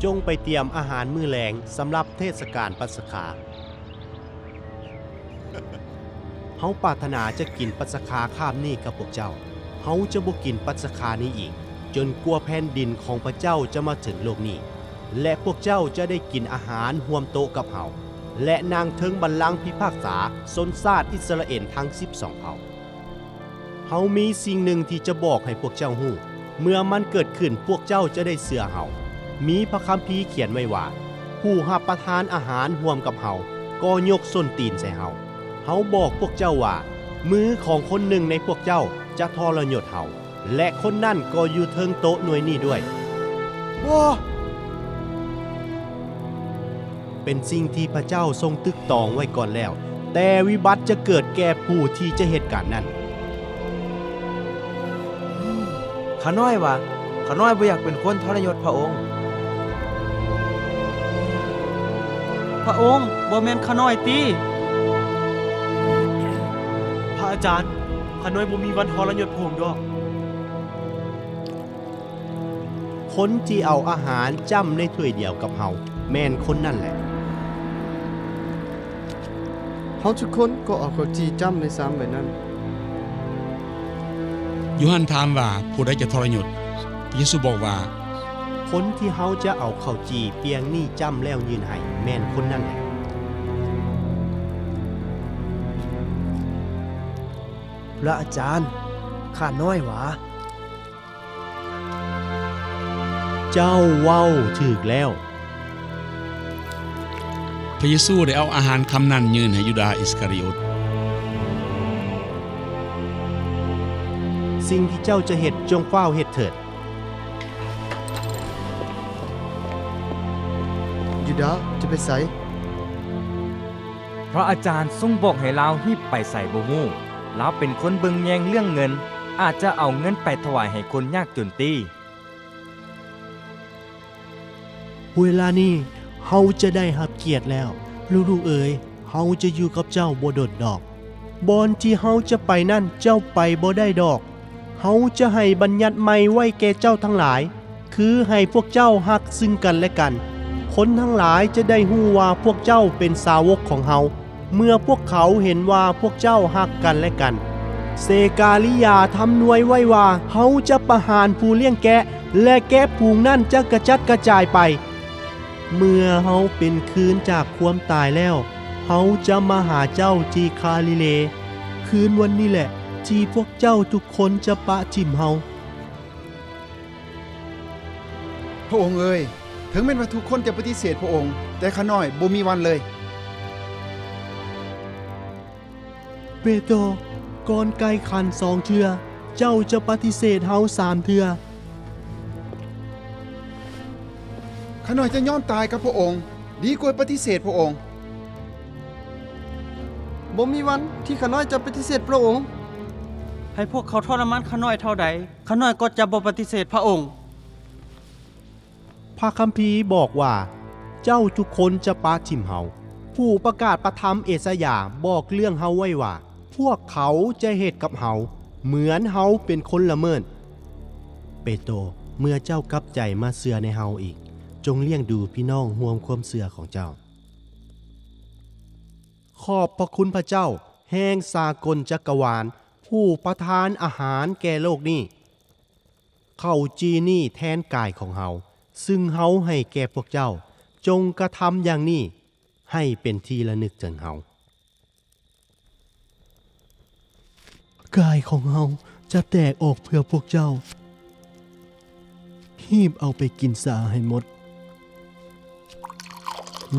ຈົ່ງໄປຕຽມອາຫານມື້ແລງສຳລັບເທດສະການປັດສະຄາ. ເຮົາປາດຖະໜາຈະກິນປັດສະຄາຄາບນີ້ກັບພວກເຈົ້າ. ເຮົາຈະບໍ່ກິນປັດສະຄານີ້ອີກ ຈົນກວ່າແຜ່ນດິນຂອງພະເຈົ້າຈະມາເຖິງໂລກນີ້ ແລະ ພວກເຈົ້າຈະໄດ້ກິນອາຫານຮ່ວມໂຕະກັບເຮົາ ແລະ ນັ່ງເທິງບັນລັງພິພາກສາຊົນຊາດອິດສະຣາເອນທັງສິບສອງເຜົ່າ. ເຮົາມີສິ່ງໜຶ່ງທີ່ຈະບອກໃຫ້ພວກເຈົ້າຮູ້. ເມື່ອມັນເກີດຂຶ້ນ, ພວກເຈົ້າຈະໄດ້ເຊື່ອເຮົາ. ມີພະຄຳພີຂຽນໄວ້ວ່າ, ຜູ້ຮັບປະທານອາຫານຮ່ວມກັບເຮົາກໍຍົກສົ້ນຕີນໃສ່ເຮົາ. ເຮົາບອກພວກເຈົ້າວ່າ, ມືຂອງຄົນໜຶ່ງໃນພວກເຈົ້າຈະທໍລະຍົດເຮົາ, ແລະ ຄົນນັ້ນກໍຢູ່ເທິງໂຕະໜ່ວຍນີ້ດ້ວຍ. ບໍ່! ເປັນສິ່ງທີ່ພະເຈົ້າຊົງຕຶກຕອງໄວ້ກ່ອນແລ້ວ, ແຕ່ວິບັດຈະເກີດແກ່ຜູ້ທີ່ຈະເຮັດການນັ້ນ. ຂ້ານ້ອຍວ່າ, ຂ້ານ້ອຍບໍ່ຢາກເປັນຄົນທໍລະຍົດພະອົງ. ພະອົງ, ບໍ່ແມ່ນຂ້ານ້ອຍຕິ? ພະອາຈານ, ຂ້ານ້ອຍບໍ່ມີວັນທໍລະຍົດພະອົງດອກ. ຄົນທີ່ເອົາອາຫານຈ້ຳໃນຖ້ວຍດຽວກັບເຮົາ ແມ່ນຄົນນັ້ນແຫຼະ. ເຮົາທຸກຄົນກໍເອົາເຂົ້າຈີ່ຈ້ຳໃນຊາມໃບນັ້ນ. ໂຢຮັນຖາມວ່າ, ຜູ້ໃດຈະທໍລະຍົດ? ພະເຢຊູບອກວ່າ, ຄົນທີ່ເຮົາຈະເອົາເຂົ້າຈີ່ປ່ຽງນີ້ຈ້ຳແລ້ວຍື່ນໃຫ້ ແມ່ນຄົນນັ້ນແຫຼະ. ພະອາຈານ, ຂ້ານ້ອຍຫວາ? ເຈົ້າເວົ້າຖືກແລ້ວ. ພະເຢຊູໄດ້ເອົາອາຫານຄຳນັ້ນຍື່ນໃຫ້ຢູດາອິດສະກາຣິໂອດ. ສິ່ງທີ່ເຈົ້າຈະເຮັດ, ຈົ່ງຟ້າວເຮັດເຖີດ. ຢູດາ, ຈະໄປໃສ? ພະອາຈານຊົງບອກໃຫ້ລາວຮີບໄປໃສບໍ່ຮູ້. ລາວເປັນຄົນເບິ່ງແຍງເລື່ອງເງິນ, ອາດຈະເອົາເງິນໄປຖວາຍໃຫ້ຄົນຍາກຈົນຕິ. ເວລານີ້ເຮົາຈະໄດ້ຮັບກຽດແລ້ວ. ລູກໆເອີຍ, ເຮົາຈະຢູ່ກັບເຈົ້າບໍ່ດົນດອກ. ບ່ອນທີ່ເຮົາຈະໄປນັ້ນເຈົ້າໄປບໍ່ໄດ້ດອກ. ເຮົາຈະໃຫ້ບັນຍັດໃໝ່ໄວ້ແກ່ເຈົ້າທັງຫຼາຍ, ຄືໃຫ້ພວກເຈົ້າຮັກຊຶ່ງກັນແລະກັນ. ຄົນທັງຫຼາຍຈະໄດ້ຮູ້ວ່າພວກເຈົ້າເປັນສາວົກຂອງເຮົາ, ເມື່ອພວກເຂົາເຫັນວ່າພວກເຈົ້າຮັກກັນແລະກັນ. ເຊກາລິຢາທຳນວຍໄວ້ວ່າ, ເຮົາຈະປະຫານຜູ້ລ້ຽງແກະ, ແລະ ແກະຝູງນັ້ນຈະກະຈັດກະຈາຍໄປ. ເມື່ອເຮົາເປັນຄືນຈາກຄວາມຕາຍແລ້ວ, ເຮົາຈະມາຫາເຈົ້າທີ່ຄາລິເລ. ຄືນວັນນີ້ແຫຼະ ທີ່ພວກເຈົ້າທຸກຄົນຈະປະຖິ້ມເຮົາ. ພະອົງເອີຍ, ເຖິງແມ່ນວ່າທຸກຄົນຈະປະຕິເສດພະອົງ, ແຕ່ຂ້ານ້ອຍບໍ່ມີວັນເລີຍ. ເປໂຕ, ກ່ອນໄກ່ຂັນສອງເທື່ອ, ເຈົ້າຈະປະຕິເສດເຮົາສາມເທື່ອ. ຂ້ານ້ອຍຈະຍອມຕາຍກັບພະອົງ, ດີກວ່າປະຕິເສດພະອົງ. ບໍ່ມີວັນທີ່ຂ້ານ້ອຍຈະປະຕິເສດພະອົງ. ໃຫ້ພວກເຂົາທໍລະມານຂ້ານ້ອຍເທົ່າໃດ, ຂ້ານ້ອຍກໍຈະບໍ່ປະຕິເສດພະອົງ. ພະຄຳພີບອກວ່າ, ເຈົ້າທຸກຄົນຈະປະຖິ້ມເຮົາ. ຜູ້ປະກາດພະທຳເອສາຢາບອກເລື່ອງເຮົາໄວ້ວ່າ, ພວກເຂົາຈະເຮັດກັບເຮົາເໝືອນເຮົາເປັນຄົນລະເມີດ. ເປໂຕ, ເມື່ອເຈົ້າກັບໃຈມາເຊື່ອໃນເຮົາອີກ, ຈົ່ງລ້ຽງດູພີ່ນ້ອງຮ່ວມຄວາມເຊື່ອຂອງເຈົ້າ. ຂອບພະຄຸນພະເຈົ້າແຫ່ງສາກົນຈັກກະວານ, ຜູ້ປະທານອາຫານແກ່ໂລກນີ້. ເຂົ້າຈີ່ນີ້ແທນກາຍຂອງເຮົາ, ຊຶ່ງເຮົາໃຫ້ແກ່ພວກເຈົ້າ. ຈົ່ງກະທຳຢ່າງນີ້ໃຫ້ເປັນທີ່ລະນຶກເຖິງເຮົາ. ກາຍຂອງເຮົາຈະແຕກອອກເພື່ອພວກເຈົ້າ. ຮີບເອົາໄປກິນສາໃຫ້ໝົດ.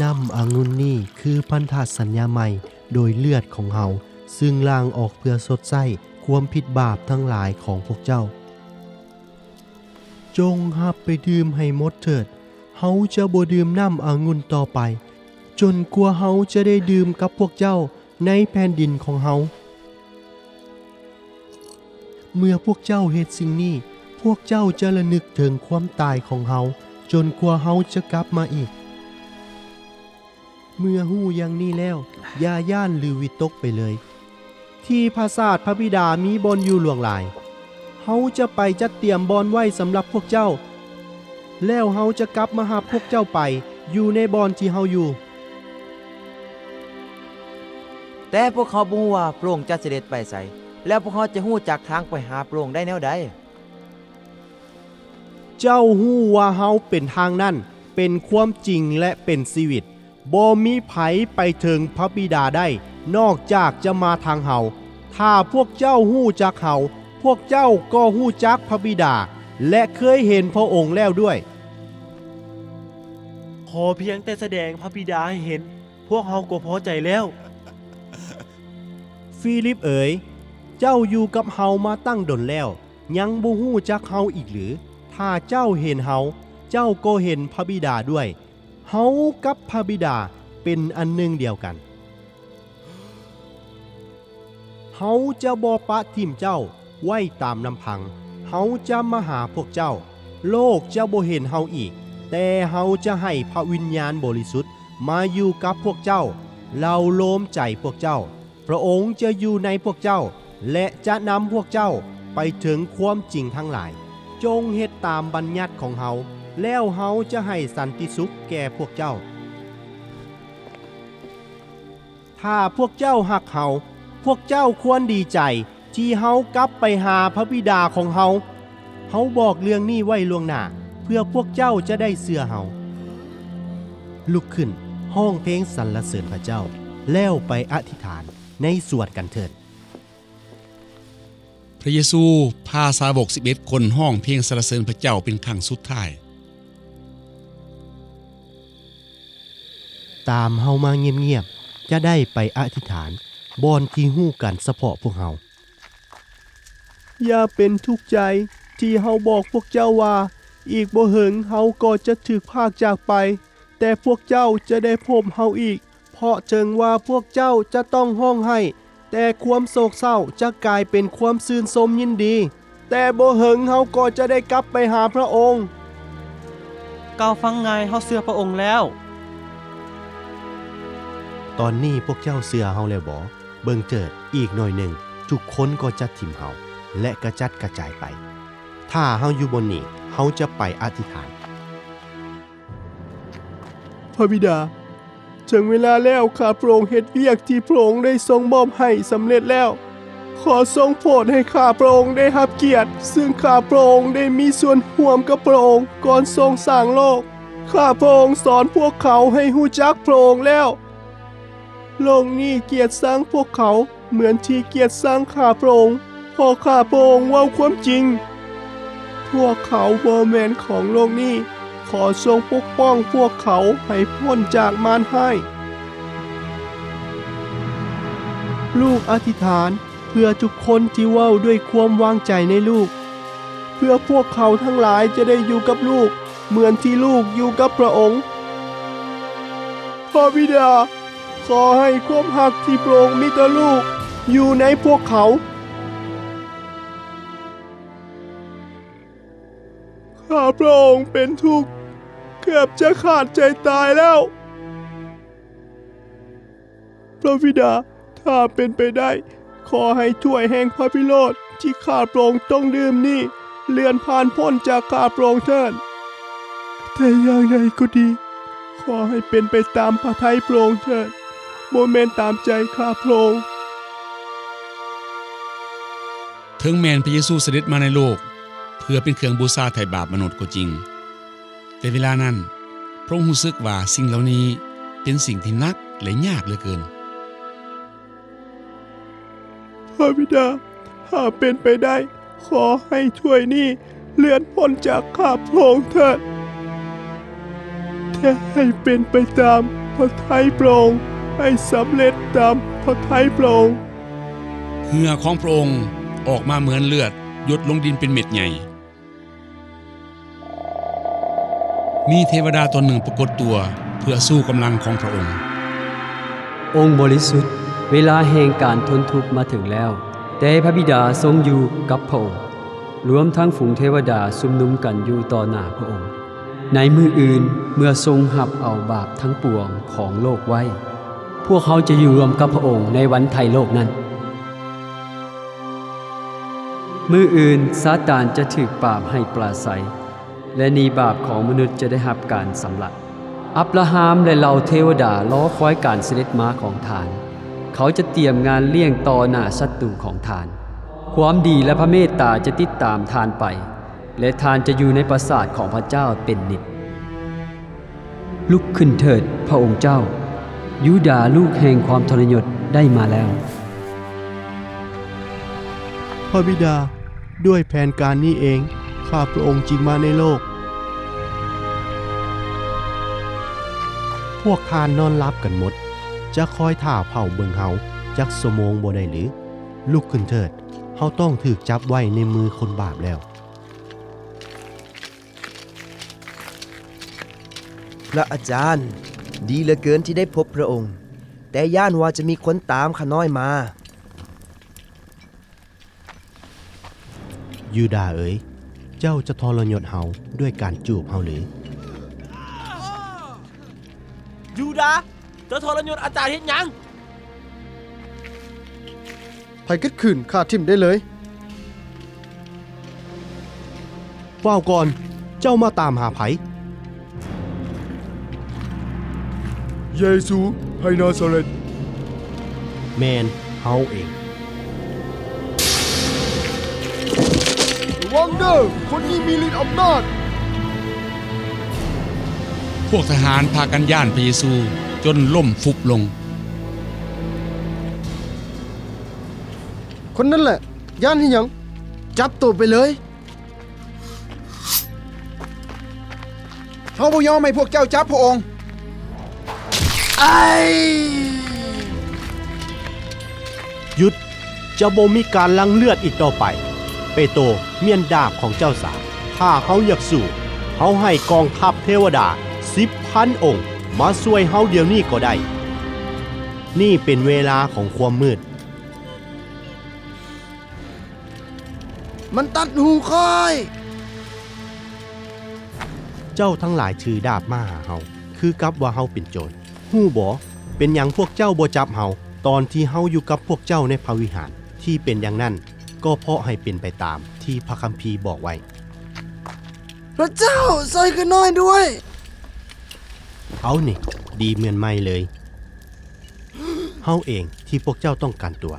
ນ້ຳອະງຸ່ນນີ້ຄືພັນທະສັນຍາໃໝ່ໂດຍເລືອດຂອງເຮົາ, ຊຶ່ງລ້າງອອກເພື່ອຊົດໃຊ້ຄວາມຜິດບາບທັງຫຼາຍຂອງພວກເຈົ້າ. ຈົ່ງຮັບໄປດື່ມໃຫ້ໝົດເຖີດ. ເຮົາຈະບໍ່ດື່ມນ້ຳອະງຸ່ນຕໍ່ໄປ, ຈົນກວ່າເຮົາຈະໄດ້ດື່ມກັບພວກເຈົ້າໃນແຜ່ນດິນຂອງເຮົາ. ເມື່ອພວກເຈົ້າເຮັດສິ່ງນີ້, ພວກເຈົ້າຈະລະນຶກເຖິງຄວາມຕາຍຂອງເຮົາ, ຈົນກວ່າເຮົາຈະກັບມາອີກ. ເມື່ອຮູ້ຢ່າງນີ້ແລ້ວ, ຢ່າຢ້ານ ຫຼື ວິຕົກໄປເລີຍ. ທີ່ປາສາດພະບິດາມີບ່ອນຢູ່ຫຼວງຫຼາຍ. ເຮົາຈະໄປຈັດຕຽມບ່ອນໄວ້ສຳລັບພວກເຈົ້າ. ແລ້ວເຮົາຈະກັບມາຮັບພວກເຈົ້າໄປຢູ່ໃນບ່ອນທີ່ເຮົາຢູ່. ແຕ່ພວກເຮົາບໍ່ຮູ້ວ່າພະອົງຈະສະເດັດໄປໃສ, ແລ້ວພວກເຮົາຈະຮູ້ຈັກທາງໄປຫາພະອົງໄດ້ແນວໃດ? ເຈົ້າຮູ້ວ່າເຮົາເປັນທາງນັ້ນ, ເປັນຄວາມຈິງ ແລະ ເປັນຊີວິດ. ບໍ່ມີໃຜໄປເຖິງພະບິດາໄດ້ ນອກຈາກຈະມາທາງເຮົາ. ຖ້າພວກເຈົ້າຮູ້ຈັກເຮົາ, ພວກເຈົ້າກໍຮູ້ຈັກພະບິດາ ແລະ ເຄີຍເຫັນພະອົງແລ້ວດ້ວຍ. ຂໍພຽງແຕ່ສະແດງພະບິດາໃຫ້ເຫັນ, ພວກເຮົາກໍພໍໃຈແລ້ວ. ຟີລິບເອີຍ, ເຈົ້າຢູ່ກັບເຮົາມາຕັ້ງດົນແລ້ວ, ຍັງບໍ່ຮູ້ຈັກເຮົາອີກຫຼື? ຖ້າເຈົ້າເຫັນເຮົາ, ເຈົ້າກໍເຫັນພະບິດາດ້ວຍ. ເຮົາກັບພະບິດາເປັນອັນໜຶ່ງດຽວກັນ. ເຮົາຈະບໍ່ປະຖິ້ມເຈົ້າໄວ້ຕາມລຳພັງ. ເຮົາຈະມາຫາພວກເຈົ້າ. ໂລກຈະບໍ່ເຫັນເຮົາອີກ, ແຕ່ເຮົາຈະໃຫ້ພະວິນຍານບໍລິສຸດມາຢູ່ກັບພວກເຈົ້າ, ເລົາໂລມໃຈພວກເຈົ້າ. ພະອົງຈະຢູ່ໃນພວກເຈົ້າ ແລະ ຈະນຳພວກເຈົ້າໄປເຖິງຄວາມຈິງທັງຫຼາຍ. ຈົ່ງເຮັດຕາມບັນຍັດຂອງເຮົາ, ແລ້ວເຮົາຈະໃຫ້ສັນຕິສຸກແກ່ພວກເຈົ້າ. ຖ້າພວກເຈົ້າຮັກເຮົາ, ພວກເຈົ້າຄວນດີໃຈທີ່ເຮົາກັບໄປຫາພະບິດາຂອງເຮົາ. ເຮົາບອກເລື່ອງນີ້ໄວ້ລ່ວງໜ້າ ເພື່ອພວກເຈົ້າຈະໄດ້ເຊື່ອເຮົາ. ລຸກຂຶ້ນ, ຮ້ອງເພງສັນລະເສີນພະເຈົ້າ, ແລ້ວໄປອະທິຖານໃນສວນກັນເທີດ. ພະເຢຊູພາສາວົກສິບເອັດຄົນຮ້ອງເພງສັນລະເສີນພະເຈົ້າເປັນຄັ້ງສຸດທ້າຍ. ຕາມເຮົາມາງຽບໆ, ຈະໄດ້ໄປອະທິຖານບ່ອນທີ່ຮູ້ກັນສະເພາະພວກເຮົາ. ຢ່າເປັນທຸກໃຈທີ່ເຮົາບອກພວກເຈົ້າວ່າ, ອີກບໍ່ເຫິງເຮົາກໍຈະຖືກພາກຈາກໄປ, ແຕ່ພວກເຈົ້າຈະໄດ້ພົບເຮົາອີກ. ເພາະເຖິງວ່າພວກເຈົ້າຈະຕ້ອງຮ້ອງໄຫ້, ແຕ່ຄວາມໂສກເສົ້າຈະກາຍເປັນຄວາມຊື່ນຊົມຍິນດີ. ແຕ່ບໍ່ເຫິງເຮົາກໍຈະໄດ້ກັບໄປຫາພະອົງ. ເຈົ້າຟັງງ່າຍ, ເຮົາເຊື່ອພະອົງແລ້ວ. ຕອນນີ້ພວກເຈົ້າເຊື່ອເຮົາແລ້ວບໍ? ເບິ່ງເທີດ, ອີກໜ້ອຍໜຶ່ງ, ທຸກຄົນກໍຈະຖິ້ມເຮົາ ແລະ ກະຈັດກະຈາຍໄປ. ຖ້າເຮົາຢູ່ບ່ອນນີ້, ເຮົາຈະໄປອະທິຖານ. ພະບິດາ, ເຖິງເວລາແລ້ວ, ຂ້າພະອົງເຮັດວຽກທີ່ພະອົງໄດ້ຊົງມອບໃຫ້ສຳເລັດແລ້ວ. ຂໍຊົງໂຜດໃຫ້ຂ້າພະອົງໄດ້ຮັບກຽດ, ຊຶ່ງຂ້າພະອົງໄດ້ມີສ່ວນຮ່ວມກັບພະອົງກ່ອນຊົງສ້າງໂລກ. ຂ້າພະອົງສອນພວກເຂົາໃຫ້ຮູ້ຈັກພະອົງແລ້ວ. ໂລກນີ້ກຽດຊັງພວກເຂົາ ເໝືອນທີ່ກຽດຊັງຂ້າພະອົງ, ເພາະຂ້າພະອົງເວົ້າຄວາມຈິງ. ພວກເຂົາບໍ່ແມ່ນຂອງໂລກນີ້, ຂໍຊົງປົກປ້ອງພວກເຂົາໃຫ້ພົ້ນຈາກມານຮ້າຍ. ລູກອະທິຖານເພື່ອທຸກຄົນທີ່ເວົ້າດ້ວຍຄວາມວາງໃຈໃນລູກ, ເພື່ອພວກເຂົາທັງຫຼາຍຈະໄດ້ຢູ່ກັບລູກ ເໝືອນທີ່ລູກຢູ່ກັບພະອົງ. ພະບິດາ, ຂໍໃຫ້ຄວາມຮັກທີ່ພະອົງມີຕໍ່ລູກຢູ່ໃນພວກເຂົາ. ຂ້າພະອົງເປັນທຸກ, ເກືອບຈະຂາດໃຈຕາຍແລ້ວ. ພະບິດາ, ຖ້າເປັນໄປໄດ້, ຂໍໃຫ້ຖ້ວຍແຫ່ງພະພິໂລດທີ່ຂ້າພະອົງຕ້ອງດື່ມນີ້ ເລື່ອນຜ່ານພົ້ນຈາກຂ້າພະອົງເຖີດ. ແຕ່ຢ່າງໃດກໍດີ, ຂໍໃຫ້ເປັນໄປຕາມພະໄທພະອົງເຖີດ, ບໍ່ແມ່ນຕາມໃຈຂ້າພະອົງ. ເຖິງແມ່ນພະເຢຊູສະເດັດມາໃນໂລກເພື່ອເປັນເຄື່ອງບູຊາໄຖ່ບາບມະນຸດກໍຈິງ, ແຕ່ເວລານັ້ນ, ພະອົງຮູ້ສຶກວ່າສິ່ງເຫຼົ່ານີ້ເປັນສິ່ງທີ່ໜັກ ແລະ ຍາກເຫຼືອເກີນ. ພະບິດາ, ຖ້າເປັນໄປໄດ້, ຂໍໃຫ້ຖ້ວຍນີ້ເລື່ອນພົ້ນຈາກຂ້າພະອົງເຖີດ, ແຕ່ໃຫ້ເປັນໄປຕາມພະໄທພະອົງ, ໃຫ້ສຳເລັດຕາມພະໄທພະອົງ. ເຫື່ອຂອງພະອົງອອກມາເໝືອນເລືອດ ຢົດລົງດິນເປັນເມັດໃຫຍ່. ມີເທວະດາຕົນໜຶ່ງປາກົດຕົວເພື່ອຊູກຳລັງຂອງພະອົງ. ອົງບໍລິສຸດ, ເວລາແຫ່ງການທົນທຸກມາເຖິງແລ້ວ, ແຕ່ພະບິດາຊົງຢູ່ກັບພະອົງ, ລວມທັງຝູງເທວະດາຊຸມນຸມກັນຢູ່ຕໍ່ໜ້າພະອົງ. ໃນມື້ອື່ນ, ເມື່ອຊົງຮັບເອົາບາບທັງປວງຂອງໂລກໄວ້, ພວກເຮົາຈະຢູ່ຮ່ວມກັບພະອົງໃນວັນໄຖ່ໂລກນັ້ນ. ມື້ອື່ນ, ຊາຕານຈະຖືກປາບໃຫ້ປາໄສ, ແລະ ໜີບາບຂອງມະນຸດຈະໄດ້ຮັບການຊຳລະ. ອັບຣາຮາມ ແລະ ເຫຼົ່າເທວະດາລໍຄອຍການສະເດັດມາຂອງທ່ານ. ເຂົາຈະຕຽມງານລ້ຽງຕໍ່ໜ້າສັດຕູຂອງທ່ານ. ຄວາມດີ ແລະ ພະເມດຕາຈະຕິດຕາມທ່ານໄປ, ແລະ ທ່ານຈະຢູ່ໃນປາສາດຂອງພະເຈົ້າເປັນນິດ. ລຸກຂຶ້ນເຖີດ, ພະອົງເຈົ້າ. ຢູດາລູກແຫ່ງຄວາມທໍລະຍົດໄດ້ມາແລ້ວ. ພະບິດາ, ດ້ວຍແຜນການນີ້ເອງ, ຂ້າພະອົງຈຶ່ງມາໃນໂລກ. ພວກທ່ານນອນຫຼັບກັນໝົດ, ຈະຄອຍຖ້າເຝົ້າເບິ່ງເຮົາຈັກຊົ່ວໂມງບໍ່ໄດ້ຫຼື? ລຸກຂຶ້ນເຖີດ, ເຮົາຕ້ອງຖືກຈັບໄວ້ໃນມືຄົນບາບແລ້ວ. ພະອາຈານ, ດີເຫຼືອເກີນທີ່ໄດ້ພົບພະອົງ, ແຕ່ຢ້ານວ່າຈະມີຄົນຕາມຂ້ານ້ອຍມາ. ຢູດາເອີຍ, ເຈົ້າຈະທໍລະຍົດເຮົາດ້ວຍການຈູບເຮົາຫຼື? ຢູດາ, ເຈົ້າທໍລະຍົດອາຈານເຮັດຫຍັງ? ໃຜຂັດຂືນ, ຂ້າຖິ້ມໄດ້ເລີຍ. ເວົ້າກ່ອນ, ເຈົ້າມາຕາມຫາໃຜ? ເຢຊູໃນນາຊາເລັດ. ແມ່ນເຮົາເອງ. ລະວັງເດີ້, ຄົນນີ້ມີລິດອຳນາດ. ພວກທະຫານພາກັນຢ້ານພະເຢຊູຈົນລົ້ມຟຸບລົງ. ຄົນນັ້ນແຫຼະ, ຢ້ານເຮັດຫຍັງ? ຈັບໂຕໄປເລີຍ. ເຮົາບໍ່ຍອມໃຫ້ພວກເຈົ້າຈັບພະອົງ. ຢຸດ! ຈະບໍ່ມີການຫຼັ່ງເລືອດອີກຕໍ່ໄປ. ເປໂຕ, ມ້ຽນດາບຂອງເຈົ້າຊະ. ຖ້າເຮົາຢາກສູ້, ເຮົາໃຫ້ກອງທັບເທວະດາສິບພັນອົງມາຊ່ວຍເຮົາດຽວນີ້ກໍໄດ້. ນີ້ເປັນເວລາຂອງຄວາມມືດ. ມັນຕັດຫູຂ້ອຍ! ເຈົ້າທັງຫຼາຍຖືດາບມາຫາເຮົາ, ຄືກັບວ່າເຮົາເປັນໂຈນ. ຮູ້ບໍ່? ເປັນຫຍັງພວກເຈົ້າບໍ່ຈັບເຮົາ ຕອນທີ່ເຮົາຢູ່ກັບພວກເຈົ້າໃນພະວິຫານ? ທີ່ເປັນຢ່າງນັ້ນ, ກໍເພາະໃຫ້ເປັນໄປຕາມທີ່ພະຄຳພີບອກໄວ້. ພະເຈົ້າ, ຊ່ອຍຂ້ານ້ອຍດ້ວຍ! ເອົານີ້, ດີເໝືອນໃໝ່ເລີຍ. ເຮົາເອງທີ່ພວກເຈົ້າຕ້ອງການຕົວ.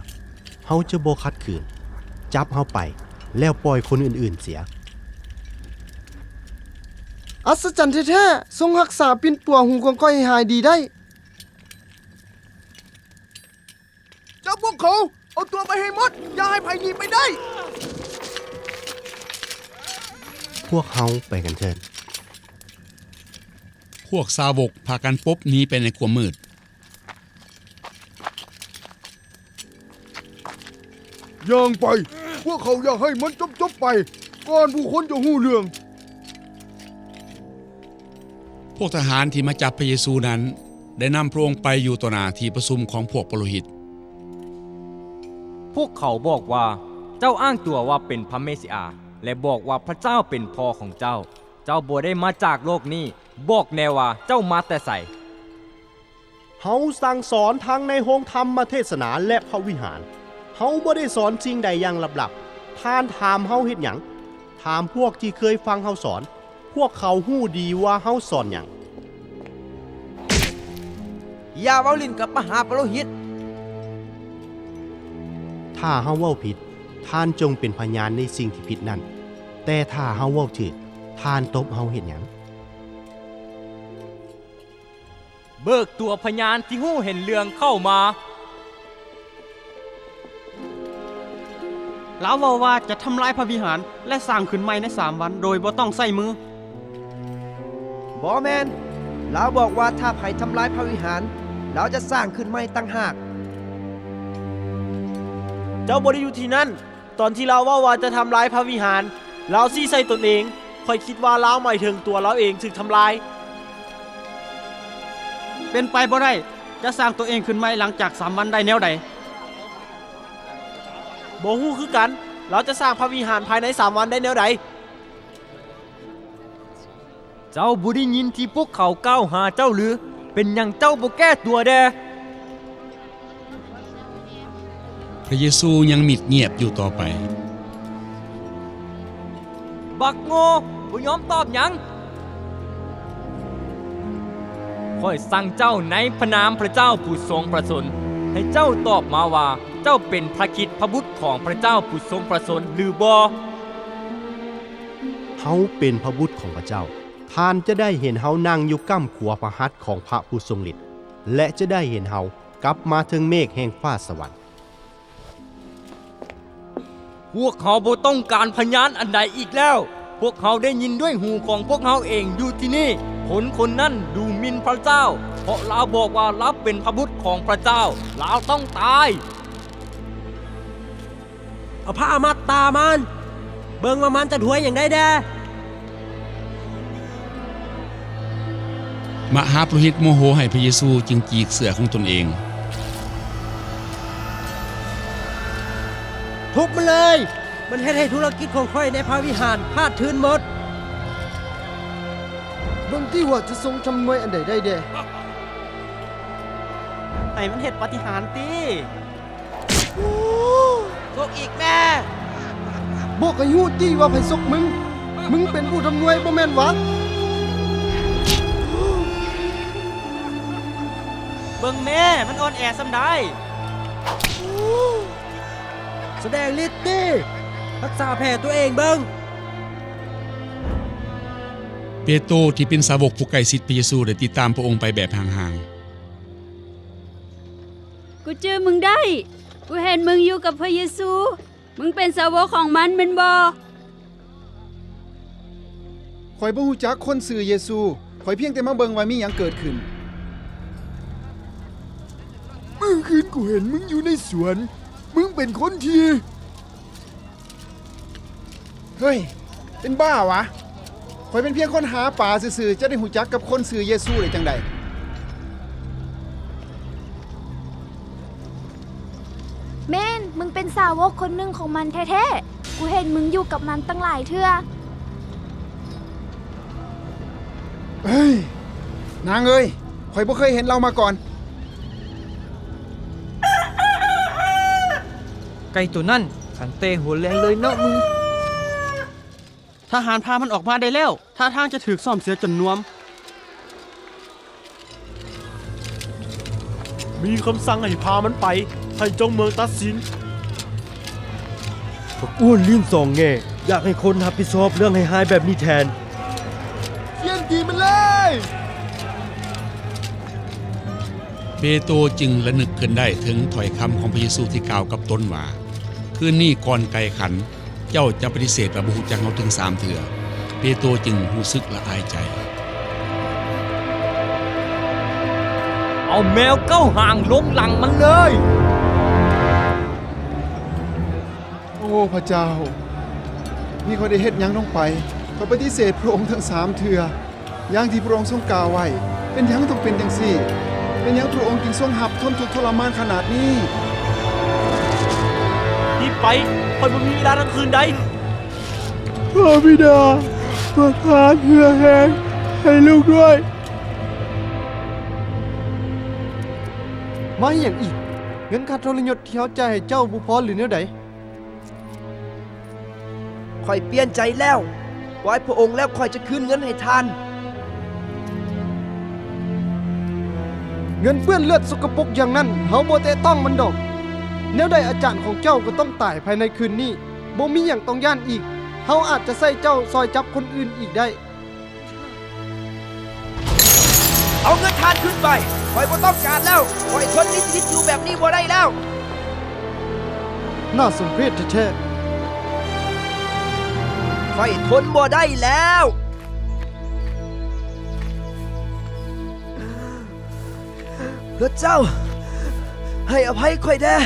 ເຮົາຈະບໍ່ຂັດຂືນ. ຈັບເຮົາໄປ, ແລ້ວປ່ອຍຄົນອື່ນໆເສຍ. ອັດສະຈັນແທ້ໆ! ຊົງຮັກສາປິ່ນປົວຫູຂອງຂ້ອຍໃຫ້ຫາຍດີໄດ້. ຈັບພວກເຂົາ! ເອົາຕົວໄປໃຫ້ໝົດ! ຢ່າໃຫ້ໃຜໜີໄປໄດ້! ພວກເຮົາໄປກັນເທີດ. ພວກສາວົກພາກັນປົບໜີໄປໃນຄວາມມືດ. ຍ່າງໄປ! ພວກເຂົາຢາກໃຫ້ມັນຈົບໆໄປ ກ່ອນຜູ້ຄົນຈະຮູ້ເລື່ອງ. ພວກທະຫານທີ່ມາຈັບພະເຢຊູນັ້ນ ໄດ້ນຳພະອົງໄປຢູ່ຕໍ່ໜ້າທີ່ປະຊຸມຂອງພວກປະໂລຫິດ. ພວກເຂົາບອກວ່າ, ເຈົ້າອ້າງຕົວວ່າເປັນພະເມຊິອາ ແລະ ບອກວ່າພະເຈົ້າເປັນພໍ່ຂອງເຈົ້າ. ເຈົ້າບໍ່ໄດ້ມາຈາກໂລກນີ້. ບອກແນ່ວ່າເຈົ້າມາແຕ່ໃສ? ເຮົາສັ່ງສອນທັງໃນໂຮງທຳມະເທດສະໜາ ແລະ ພະວິຫານ. ເຮົາບໍ່ໄດ້ສອນສິ່ງໃດຢ່າງລັບໆ. ທ່ານຖາມເຮົາເຮັດຫຍັງ? ຖາມພວກທີ່ເຄີຍຟັງເຮົາສອນ. ພວກເຂົາຮູ້ດີວ່າເຮົາສອນຫຍັງ. ຢ່າເວົ້າຫຼິ້ນກັບມະຫາປະໂລຫິດ. ຖ້າເຮົາເວົ້າຜິດ, ທ່ານຈົ່ງເປັນພະຍານໃນສິ່ງທີ່ຜິດນັ້ນ. ແຕ່ຖ້າເຮົາເວົ້າຖືກ, ທ່ານຕົບເຮົາເຮັດຫຍັງ? ເບີກຕົວພະຍານທີ່ຮູ້ເຫັນເລື່ອງເຂົ້າມາ. ລາວເວົ້າວ່າຈະທຳລາຍພະວິຫານ ແລະ ສ້າງຂຶ້ນໃໝ່ໃນສາມວັນໂດຍບໍ່ຕ້ອງໃຊ້ມື. ບໍ່ແມ່ນ. ລາວບອກວ່າຖ້າໃຜທຳລາຍພະວິຫານ, ລາວຈະສ້າງຂຶ້ນໃໝ່ຕ່າງຫາກ. ເຈົ້າບໍ່ໄດ້ຢູ່ທີ່ນັ້ນ. ຕອນທີ່ລາວເວົ້າວ່າຈະທຳລາຍພະວິຫານ, ລາວຊີ້ໃສ່ຕົນເອງ. ຂ້ອຍຄິດວ່າລາວໝາຍເຖິງຕົວລາວເອງຖືກທຳລາຍ. ເປັນໄປບໍ່ໄດ້. ຈະສ້າງຕົວເອງຂຶ້ນໃໝ່ຫຼັງຈາກສາມວັນໄດ້ແນວໃດ? ບໍ່ຮູ້ຄືກັນ. ລາວຈະສ້າງພະວິຫານພາຍໃນສາມວັນໄດ້ແນວໃດ? ເຈົ້າບໍ່ໄດ້ຍິນທີ່ພວກເຂົາກ່າວຫາເຈົ້າຫຼື? ເປັນຫຍັງເຈົ້າບໍ່ແກ້ຕົວແດ່? ພະເຢຊູຍັງມິດງຽບຢູ່ຕໍ່ໄປ. ບັກໂງ່! ບໍ່ຍອມຕອບຫຍັງ. ຂ້ອຍສັ່ງເຈົ້າໃນພະນາມພະເຈົ້າຜູ້ຊົງພະຊົນ, ໃຫ້ເຈົ້າຕອບມາວ່າ ເຈົ້າເປັນພະຄຣິດ ພະບຸດຂອງພະເຈົ້າຜູ້ຊົງພະຊົນຫຼືບໍ່? ເຮົາເປັນພະບຸດຂອງພະເຈົ້າ. ທ່ານຈະໄດ້ເຫັນເຮົານັ່ງຢູ່ກ້ຳຂວາພະຫັດຂອງພະຜູ້ຊົງລິດ ແລະ ຈະໄດ້ເຫັນເຮົາກັບມາເທິງເມກແຫ່ງຟ້າສະຫວັນ. ພວກເຮົາບໍ່ຕ້ອງການພະຍານອັນໃດອີກແລ້ວ. ພວກເຮົາໄດ້ຍິນດ້ວຍຫູຂອງພວກເຮົາເອງຢູ່ທີ່ນີ້. ຄົນຄົນນັ້ນດູໝິ່ນພະເຈົ້າ, ເພາະລາວບອກວ່າລາວເປັນພະບຸດຂອງພະເຈົ້າ. ລາວຕ້ອງຕາຍ. ເອົາຜ້າມັດຕາມັນ. ເບິ່ງວ່າມັນຈະຖວຍຫຍັງໄດ້ແດ່. ມະຫາປຸໂຣຫິດໂມໂຫໃຫ້ພະເຢຊູຈຶ່ງຈີກເສື້ອຂອງຕົນເອງ. ທຸບມັນເລີຍ! ມັນເຮັດໃຫ້ທຸລະກິດຂອງຂ້ອຍໃນພະວິຫານຂາດທຶນໝົດ. ເບິ່ງຕິວ່າຈະຊົງຈຳນວຍອັນໃດໄດ້ແດ່. ໃຫ້ມັນເຮັດປາຕິຫານຕິ. ຊົກອີກແມ້. ບອກໃຫ້ຮູ້ຕິວ່າໃຜຊົກມຶງ. ມຶງເປັນຜູ້ທຳນວຍບໍ່ແມ່ນຫວາ? ເບິ່ງແມ້, ມັນອ່ອນແອສ່ຳໃດ. ສະແດງລິດຕິ. ຮັກສາແຜຕົວເອງເບິ່ງ. ເປໂຕທີ່ເປັນສາວົກຜູ້ໃກ້ຊິດພະເຢຊູໄດ້ຕິດຕາມພະອົງໄປແບບຫ່າງໆ. ກູຈື່ມຶງໄດ້. ກູເຫັນມຶງຢູ່ກັບພະເຢຊູ. ມຶງເປັນສາວົກຂອງມັນແມ່ນບໍ່? ຂ້ອຍບໍ່ຮູ້ຈັກຄົນຊື່ເຢຊູ. ຂ້ອຍພຽງແຕ່ມາເບິ່ງວ່າມີຫຍັງເກີດຂຶ້ນ. ມື້ຄືນກູເຫັນມຶງຢູ່ໃນສວນ. ມຶງເປັນຄົນທີ່ ເຮີ້ຍ ເປັນບ້າຫວາ? ຂ້ອຍເປັນພຽງຄົນຫາປາຊື່ໆ ຈະໄດ້ຮູ້ຈັກກັບຄົນຊື່ເຢຊູໄດ້ຈັ່ງໃດ? ແມ່ນ, ມຶງເປັນສາວົກຄົນໜຶ່ງຂອງມັນແທ້ໆ. ກູເຫັນມຶງຢູ່ກັບມັນຕັ້ງຫຼາຍເທື່ອ. ເອີຍ ນາງເອີຍ, ຂ້ອຍບໍ່ເຄີຍເຫັນລາວມາກ່ອນ. ໄກ່ໂຕນັ້ນ ຂັນແຕ່ຫົວແລ່ນເລີຍເນາະມຶງ. ທະຫານພາມັນອອກມາໄດ້ແລ້ວ. ທ່າທາງຈະຖືກຊ້ອມເສຍຈົນນວມ. ມີຄຳສັ່ງໃຫ້ພາມັນໄປ. ໃຫ້ເຈົ້າເມືອງຕັດສິນ. ພວກອ້ວນລີ້ນສອງແງ່ ຢາກໃຫ້ຄົນຮັບຜິດຊອບເລື່ອງຮ້າຍໆແບບນີ້ແທນ. ຄຽນຕີມັນເລີຍ! ເປໂຕຈຶ່ງລະນຶກຂຶ້ນໄດ້ເຖິງຖ້ອຍຄຳຂອງພະເຢຊູທີ່ກ່າວກັບຕົນວ່າ, ຄືນນີ້ກ່ອນໄກ່ຂັນ, ເຈົ້າຈະປະຕິເສດວ່າບໍ່ຮູ້ຈັກເຮົາເຖິງສາມເທື່ອ. ເປໂຕຈຶ່ງຮູ້ສຶກລະອາຍໃຈ. ເອົາແມວເກົ້າຫາງລົງຫຼັງມັນເລີຍ! ໂອ້ ພະເຈົ້າ, ນີ້ຂ້ອຍໄດ້ເຮັດຫຍັງລົງໄປ? ຂ້ອຍປະຕິເສດພະອົງທັງສາມເທື່ອ. ຢ່າງທີ່ພະອົງຊົງກ່າວໄວ້, ເປັນຫຍັງຕ້ອງເປັນຈັ່ງຊີ້? ເປັນຫຍັງພະອົງຈຶ່ງຊົງຮັບທົນທຸກທໍລະມານຂະໜາດນີ້? ຮີບໄປ, ຂ້ອຍບໍ່ມີເວລາທັງຄືນໃດ. ພະບິດາ, ປະທານເຫື່ອແຮງໃຫ້ລູກດ້ວຍ. ມາອີ່ຫຍັງອີກ? ເງິນຄ່າທໍລະຍົດທີ່ເຮົາຈ່າຍໃຫ້ເຈົ້າບໍ່ພໍຫຼືແນວໃດ? ຂ້ອຍປ່ຽນໃຈແລ້ວ. ປ່ອຍພະອົງແລ້ວຂ້ອຍຈະຄືນເງິນໃຫ້ທ່ານ. ເງິນເປື້ອນເລືອດສົກກະປົກຢ່າງນັ້ນ, ເຮົາບໍ່ແຕະຕ້ອງມັນດອກ. ແນວໃດອາຈານຂອງເຈົ້າກໍຕ້ອງຕາຍພາຍໃນຄືນນີ້. ບໍ່ມີຫຍັງຕ້ອງຢ້ານອີກ. ເຮົາອາດຈະໃຊ້ເຈົ້າຊ່ອຍຈັບຄົນອື່ນອີກໄດ້. ເອົາເງິນທ່ານຄືນໄປ. ຂ້ອຍບໍ່ຕ້ອງການແລ້ວ. ຂ້ອຍທົນມີຊີວິດຢູ່ແບບນີ້ບໍ່ໄດ້ແລ້ວ. ໜ້າສົມເພດແທ້ໆ. ຂ້ອຍທົນບໍ່ໄດ້ແລ້ວ. ພະເຈົ້າ, ໃຫ້ອະໄພຂ້ອຍແດ່.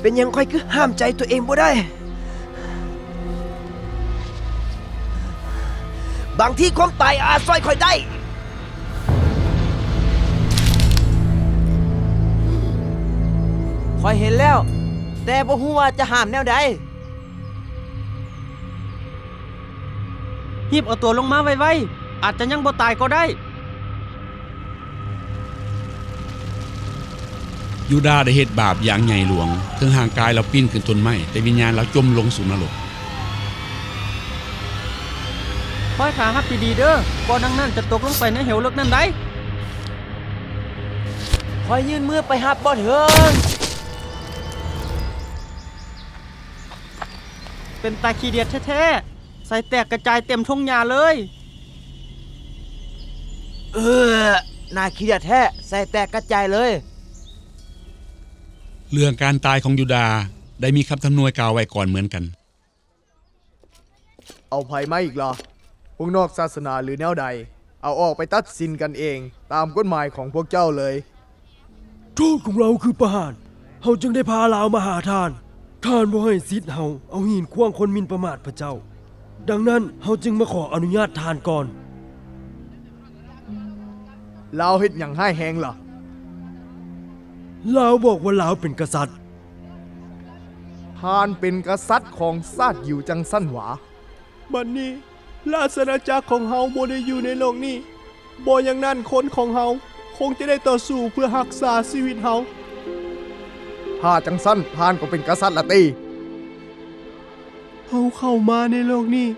ເປັນຫຍັງຂ້ອຍຄືຫ້າມໃຈຕົວເອງບໍ່ໄດ້? ບາງທີຄວາມຕາຍອາດຊ່ອຍຂ້ອຍໄດ້. ຂ້ອຍເຫັນແລ້ວ, ແຕ່ບໍ່ຮູ້ວ່າຈະຫ້າມແນວໃດ. ຮີບເອົາຕົວລົງມາໄວໆ, ອາດຈະຍັງບໍ່ຕາຍກໍໄດ້. ຢູດາໄດ້ເຮັດບາບຢ່າງໃຫຍ່ຫຼວງ, ເຖິງຮ່າງກາຍລາວປີນຂຶ້ນຕົ້ນໄມ້, ແຕ່ວິນຍານລາວຈົມລົງສູ່ນະລົກ. ຄອຍຖ້າຮັບດີໆເດີ້, ບໍ່ດັ່ງນັ້ນຈະຕົກລົງໄປໃນເຫວເລິກນັ້ນໄດ໋. ຂ້ອຍຍື່ນມືໄປຮັບບໍ່ເຖິງ. ເປັນຕາຂີ້ດຽດແທ້ໆ, ໄສ້ແຕກກະຈາຍເຕັມທົ່ງຫຍ້າເລີຍ. ເອີ ໜ້າຂີ້ດຽດແທ້, ໄສ້ແຕກກະຈາຍເລີຍ. ເລື່ອງການຕາຍຂອງຢູດາໄດ້ມີຄຳທຳນວຍກ່າວໄວ້ກ່ອນເໝືອນກັນ. ເອົາໃຜມາອີກລະ? ພວກນອກສາສະໜາຫຼືແນວໃດ? ເອົາອອກໄປຕັດສິນກັນເອງຕາມກົດໝາຍຂອງພວກເຈົ້າເລີຍ. ໂທດຂອງລາວຄືປະຫານ, ເຮົາຈຶ່ງໄດ້ພາລາວມາຫາທ່ານ. ທ່ານບໍ່ໃຫ້ສິດເຮົາເອົາຫີນຂວ້າງຄົນໝິ່ນປະໝາດພະເຈົ້າ. ດັ່ງນັ້ນເຮົາຈຶ່ງມາຂໍອະນຸຍາດທ່ານກ່ອນ. ລາວເຮັດຫຍັງຮ້າຍແຮງລະ? ລາວບອກວ່າລາວເປັນກະສັດ. ທ່ານເປັນກະສັດຂອງຊາດຢິວຈັ່ງຊັ້ນຫວາ? ບັດນີ້ລາຊະອານາຈັກຂອງເຮົາບໍ່ໄດ້ຢູ່ໃນໂລກນີ້, ບໍ່ຢ່າງນັ້ນຄົນຂອງເຮົາຄົງຈະໄດ້ຕໍ່ສູ້ເພື່ອຮັກສາຊີວິດເຮົາ. ຖ້າຈັ່ງຊັ້ນທ່ານກໍເປັນກະສັດລະຕິ? ເຮົາເຂົ້າມາໃນໂລກນີ້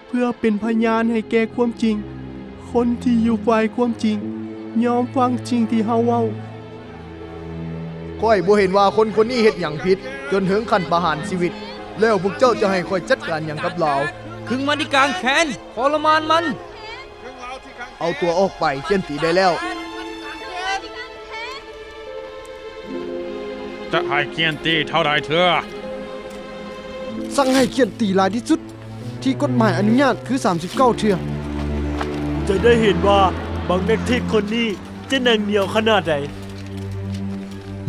ເພື່ອເປັນພະຍານໃຫ້ແກ່ຄວາມຈິງ. ຄົນທີ່ຢູ່ຝ່າຍຄວາມຈິງຍອມຟັງສິ່ງທີ່ເຮົາເວົ້າ. ຂ້ອຍບໍ່ເຫັນວ່າຄົນຄົນນີ້ເຮັດຫຍັງຜິດຈົນເຖິງຂັ້ນປະຫານຊີວິດ, ແລ້ວພວກເຈົ້າຈະໃຫ້ຂ້ອຍຈັດການຫຍັງກັບລາວ? ຄຶງມັນທີ່ກາງແຂນ, ທໍລະມານມັນ. ເອົາຕົວອອກໄປ, ຄຽນຕີໄດ້ແລ້ວ. ຈະໃຫ້ຄຽນຕີເທົ່າໃດເທື່ອ? ສັ່ງໃຫ້ຄຽນຕີຫຼາຍທີ່ສຸດທີ່ກົດໝາຍອະນຸຍາດຄືສາມສິບເກົ້າເທື່ອ. ຈະໄດ້ເຫັນວ່າບັກນັກເທດຄົນນີ້ຈະໜັງໜຽວຂະໜາດໃດ.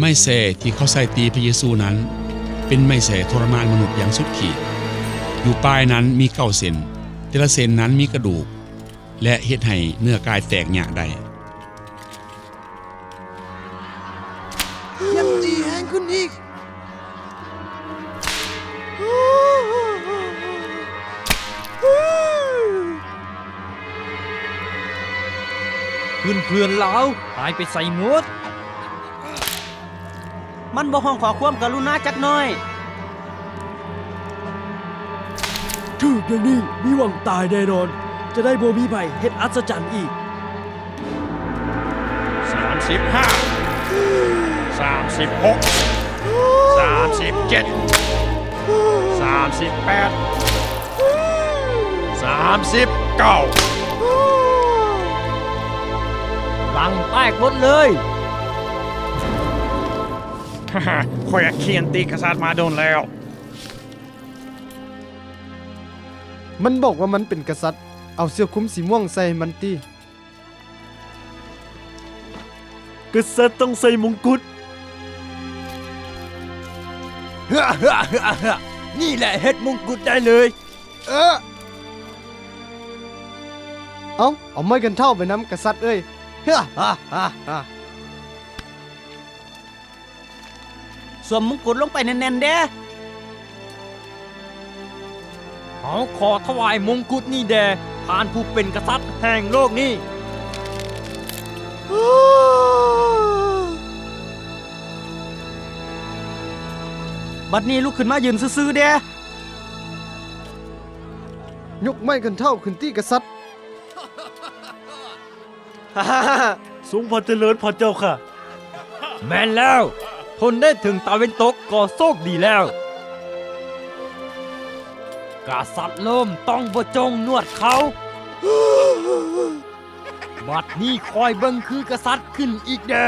ໄມ້ແສ້ທີ່ເຂົາໃຊ້ຕີພະເຢຊູນັ້ນ ເປັນໄມ້ແສ້ທໍລະມານມະນຸດຢ່າງສຸດຂີດ. ຢູ່ປາຍນັ້ນມີເກົ້າເສັ້ນ, ແຕ່ລະເສັ້ນນັ້ນມີກະດູກ ແລະ ເຮັດໃຫ້ເນື້ອກາຍແຕກຍະໄດ້. ຄຽນຕີແຮງຂຶ້ນອີກ. ເພື່ອນໆລາວຫາຍໄປໃສໝົດ? ມັນບໍ່ຮ້ອງຂໍຄວາມກະລຸນາຈັກໜ້ອຍ. ຖືກຢ່າງນີ້ມີຫວັງຕາຍແນ່ນອນ, ຈະໄດ້ບໍ່ມີໃຜເຮັດອັດສະຈັນອີກ. ສາມສິບຫ້າ ສາມສິບຫົກ ສາມສິບເຈັດ ສາມສິບແປດ ສາມສິບເກົ້າ. ບັງແຕກໝົດເລີຍ. ຂ້ອຍຄຽນຕີກະສັດມາດົນແລ້ວ. ມັນບອກວ່າມັນເປັນກະສັດ, ເອົາເສື້ອຄຸມສີມ່ວງໃສ່ໃຫ້ມັນຕິ. ກະສັດຕ້ອງໃສ່ມົງກຸດ. ນີ້ແຫຼະເຮັດມົງກຸດໄດ້ເລີຍ. ເອີ ເອົາ, ເອົາໄມ້ກັນເທົ້າໄປນຳກະສັດເອີຍ. ສວມມົງກຸດລົງໄປແໜ້ນໆແດ່. ເຮົາຂໍຖວາຍມົງກຸດນີ້ແດ່ທ່ານຜູ້ເປັນກະສັດແຫ່ງໂລກນີ້. ບັດນີ້ລຸກຂຶ້ນມາຢືນຊື່ໆແດ່. ຍົກໄມ້ກັນເທົ້າຂຶ້ນຕິກະສັດ. ຊົງພະຈະເລີນພະເຈົ້າຂ້າ. ແມ່ນແລ້ວ, ທົນໄດ້ເຖິງຕາເວັນຕົກກໍໂຊກດີແລ້ວ. ກະສັດໂລມຕ້ອງບໍ່ຈົ່ງໜວດເຂົາ. ບັດນີ້ຄອຍເບິ່ງຄືກະສັດຂຶ້ນອີກແດ່.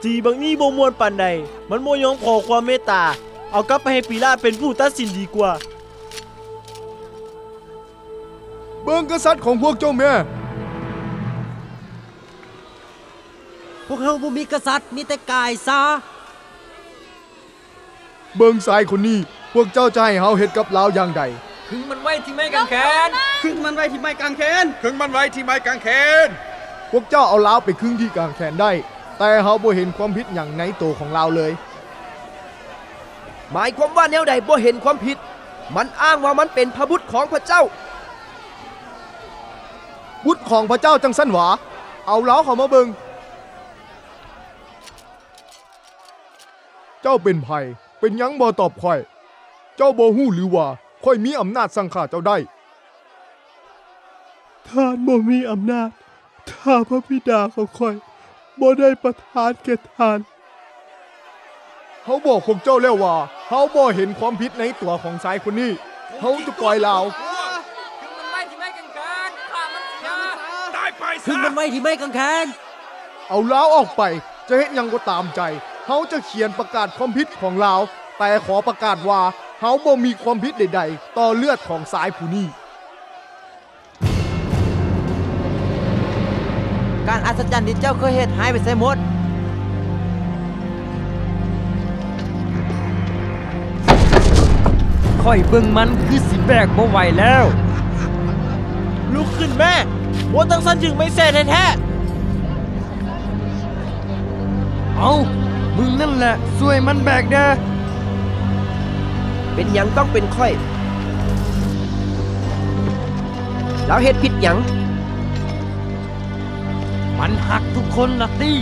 ຕີບັກນີ້ບໍ່ມ່ວນປານໃດ, ມັນບໍ່ຍອມຂໍຄວາມເມດຕາ. ເອົາກັບໄປໃຫ້ປີລາດເປັນຜູ້ຕັດສິນດີກວ່າ. ເບິ່ງກະສັດຂອງພວກເຈົ້າແມ້. ພວກເຮົາບໍ່ມີກະສັດ, ມີແຕ່ກາຍຊາ. ເບິ່ງຊາຍຄົນນີ້, ພວກເຈົ້າຈະໃຫ້ເຮົາເຮັດກັບລາວຢ່າງໃດ? ຄຶງມັນໄວ້ທີ່ໄມ້ກາງແຂນ. ຄຶງມັນໄວ້ທີ່ໄມ້ກາງແຂນ. ຄຶງມັນໄວ້ທີ່ໄມ້ກາງແຂນ. ພວກເຈົ້າເອົາລາວໄປຄຶງທີ່ກາງແຂນໄດ້, ແຕ່ເຮົາບໍ່ເຫັນຄວາມຜິດຫຍັງໃນໂຕຂອງລາວເລີຍ. ໝາຍຄວາມວ່າແນວໃດບໍ່ເຫັນຄວາມຜິດ? ມັນອ້າງວ່າມັນເປັນພະບຸດຂອງພະເຈົ້າ. ບຸດຂອງພະເຈົ້າຈັ່ງຊັ້ນຫວາ? ເອົາລາວເຂົ້າມາເບິ່ງ. ຈົ້າເປັນໃຜ? ເປັນຫຍັງບໍ່ຕອບຂ້ອຍ? ເຈົ້າບໍ່ຮູ້ຫຼືວ່າ ຂ້ອຍມີອຳນາດສັ່ງຂ້າເຈົ້າໄດ້? ທ່ານບໍ່ມີອຳນາດ ຖ້າພະບິດາຂອງຂ້ອຍບໍ່ໄດ້ປະທານແກ່ທ່ານ. ເຮົາບອກພວກເຈົ້າແລ້ວວ່າ ເຮົາບໍ່ເຫັນຄວາມຜິດໃນຕົວຂອງຊາຍຄົນນີ້. ເຮົາຈະປ່ອຍລາວ. ຕາຍໄປຊະ! ຂຶງມັນໄວ້ທີ່ໄມ້ກາງແຂນ! ເອົາລາວອອກໄປ, ຈະເຮັດຫຍັງກໍຕາມໃຈ. ເຮົາຈະຂຽນປະກາດຄວາມຜິດຂອງລາວ, ແຕ່ຂໍປະກາດວ່າ ເຮົາບໍ່ມີຄວາມຜິດໃດໆຕໍ່ເລືອດຂອງຊາຍຜູ້ນີ້. ການອັດສະຈັນທີ່ເຈົ້າເຄີຍເຮັດຫາຍໄປໃສໝົດ? ຂ້ອຍເບິ່ງມັນຄືຊິແບກບໍ່ໄຫວແລ້ວ. ລຸກຂຶ້ນແມ້! ບໍ່ຈັ່ງຊັ້ນຖືກໄມ້ແຊະແທ້ໆ. ເອົາ, ມຶງນັ້ນແຫຼະຊ່ວຍມັນແບກແດ່. ເປັນຫຍັງຕ້ອງເປັນຂ້ອຍ? ລາວເຮັດຜິດຫຍັງ? ມັນຮັກທຸກຄົນລະຕິ.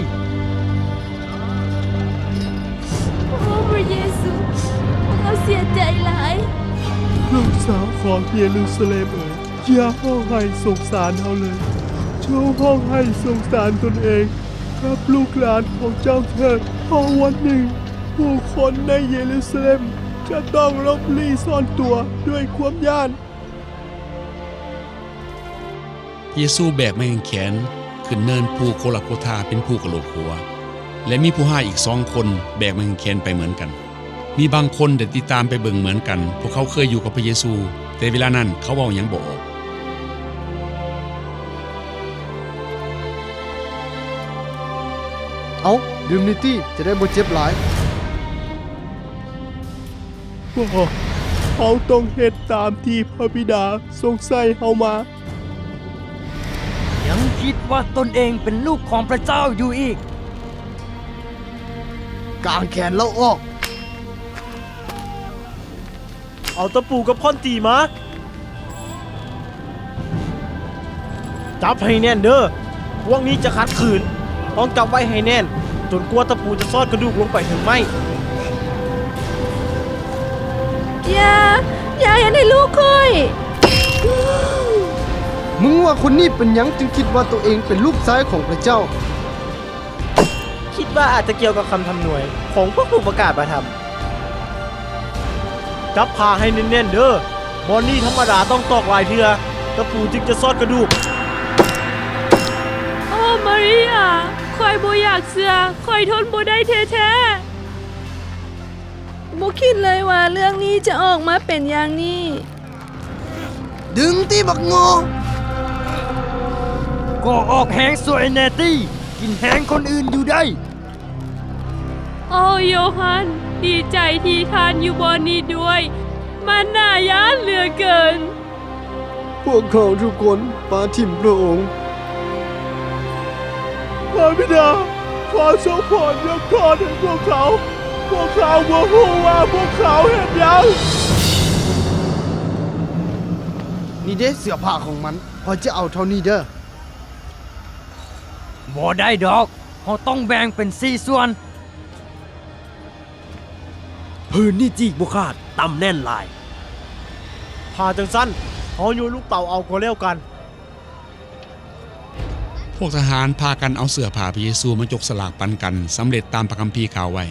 ໂອ້ ພະເຢຊູ, ພວກເຮົາເສຍໃຈຫຼາຍ. ລູກສາວຂອງເຢຣູຊາເລັມເອີຍ, ຢ່າຮ້ອງໄຫ້ສົງສານເຮົາເລີຍ. ຈົ່ງຮ້ອງໄຫ້ສົງສານຕົນເອງກັບລູກຫຼານຂອງເຈົ້າເຖີດ, ເພາະວັນໜຶ່ງ ຜູ້ຄົນໃນເຢຣູຊາເລັມຈະຕ້ອງຫຼົບຫຼີ່ຊ່ອນຕົວດ້ວຍຄວາມຢ້ານ. ເຢຊູແບກໄມ້ກາງແຂນຂຶ້ນເນີນພູໂກລາໂກທາເປັນຜູ້ກະໂຫຼກຫົວ ແລະ ມີຜູ້ຮ້າຍອີກສອງຄົນແບກໄມ້ກາງແຂນໄປເໝືອນກັນ. ມີບາງຄົນໄດ້ຕິດຕາມໄປເບິ່ງເໝືອນກັນ. ພວກເຂົາເຄີຍຢູ່ກັບພະເຢຊູ, ແຕ່ເວລານັ້ນເຂົາເວົ້າຫຍັງບໍ່ອອກ. ເອົາ, ດື່ມນີ້ຕິ, ຈະໄດ້ບໍ່ເຈັບຫຼາຍ. ເຮົາຕ້ອງເຮັດຕາມທີ່ພະບິດາຊົງໃຊ້ເຮົາມາ. ຍັງຄິດວ່າຕົນເອງເປັນລູກຂອງພະເຈົ້າຢູ່ອີກ? ກາງແຂນລາວອອກ. ເອົາຕະປູກັບຄ້ອນຕີມາ. ຈັບໃຫ້ແໜ້ນເດີ. ພວກນີ້ຈະຂັດຂືນ. ຕ້ອງຈັບໄວ້ໃຫ້ແໜ້ນ ຈົນກວ່າຕະປູຈະສອດກະດູກລົງໄປເຖິງໄມ້. ຢ່າ, ຢ່າເຮັດໃຫ້ລູກຂ້ອຍ. ມຶງວ່າຄົນນີ້ເປັນຫຍັງຈຶ່ງຄິດວ່າໂຕເອງເປັນລູກຊາຍຂອງພະເຈົ້າ? ຄິດວ່າອາດຈະກ່ຽວກັບຄຳທຳນວຍຂອງພວກຜູ້ປະກາດພະທຳ. ຈັບຜ້າໃຫ້ແໜ້ນໆເດີ. ບ່ອນນີ້ທຳມະດາຕ້ອງຕອກຫຼາຍເທື່ອ ຕະປູຈຶ່ງຈະສອດກະດູກ. ໂອ ມາເຣຍ, ຂ້ອຍບໍ່ຢາກເຊື່ອ, ຂ້ອຍທົນບໍ່ໄດ້ແທ້ໆ. ບໍ່ຄິດເລີຍວ່າເລື່ອງນີ້ຈະອອກມາເປັນຢ່າງນີ້. ດຶງຕິບັກໂງ່. ກໍອອກແຮງຊ່ວຍແດ່ຕິ, ກິນແຮງຄົນອື່ນຢູ່ໄດ້. ໂອ ໂຢຮັນ, ດີໃຈທີ່ທ່ານຢູ່ບ່ອນນີ້ດ້ວຍ, ມັນໜ້າຢ້ານເຫຼືອເກີນ. ພວກເຂົາທຸກຄົນປະຖິ້ມພະອົງ. ພະບິດາ, ຂໍຊົງໂຜດຍົກໂທດໃຫ້ພວກເຂົາ. ພວກເຂົາບໍ່ຮູ້ວ່າພວກເຂົາເຮັດຫຍັງ. ນີ້ເດ້ເສື້ອຜ້າຂອງມັນ, ຂ້ອຍຈະເອົາເທົ່ານີ້ເດີ. ບໍ່ໄດ້ດອກ, ເຮົາຕ້ອງແບ່ງເປັນສີ່ສ່ວນ. ຜືນນີ້ຈີກບໍ່ຂາດ, ຕ່ຳແໜ້ນຫຼາຍ. ຖ້າຈັ່ງຊັ້ນ, ເຮົາໂຍນລົງເຕົາເອົາກໍແລ້ວກັນ. ພວກທະຫານພາກັນເອົາເສື້ອຜ້າພະເຢຊູມາຈົກສະຫຼາກປັນກັນ, ສຳເລັດຕາມພະຄຳພີກ່າວໄວ້.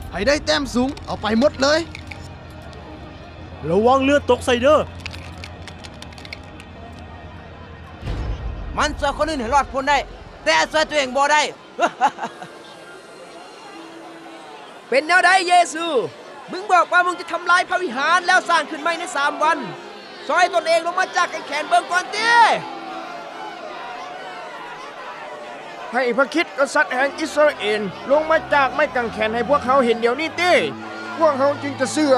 ໃຜໄດ້ແຕ້ມສູງ, ເອົາໄປໝົດເລີຍ. ລະວັງເລືອດຕົກໃສ່ເດີ. ມັນຊ່ວຍຄົນອື່ນໃຫ້ລອດພົ້ນໄດ້, ແຕ່ຊ່ວຍຕົວເອງບໍ່ໄດ້. ເປັນແນວໃດເຢຊູ? ມຶງບອກວ່າມຶງຈະທຳລາຍພະວິຫານແລ້ວສ້າງຂຶ້ນໃໝ່ໃນສາມວັນ. ຊ່ອຍຕົນເອງລົງມາຈາກກາງແຂນເບິ່ງກ່ອນຕິ. ໃຫ້ພະຄຣິດກະສັດແຫ່ງອິດສະຣາເອນລົງມາຈາກໄມ້ກາງແຂນໃຫ້ພວກເຮົາເຫັນດຽວນີ້ຕິ, ພວກເຮົາຈຶ່ງຈະເຊື່ອ.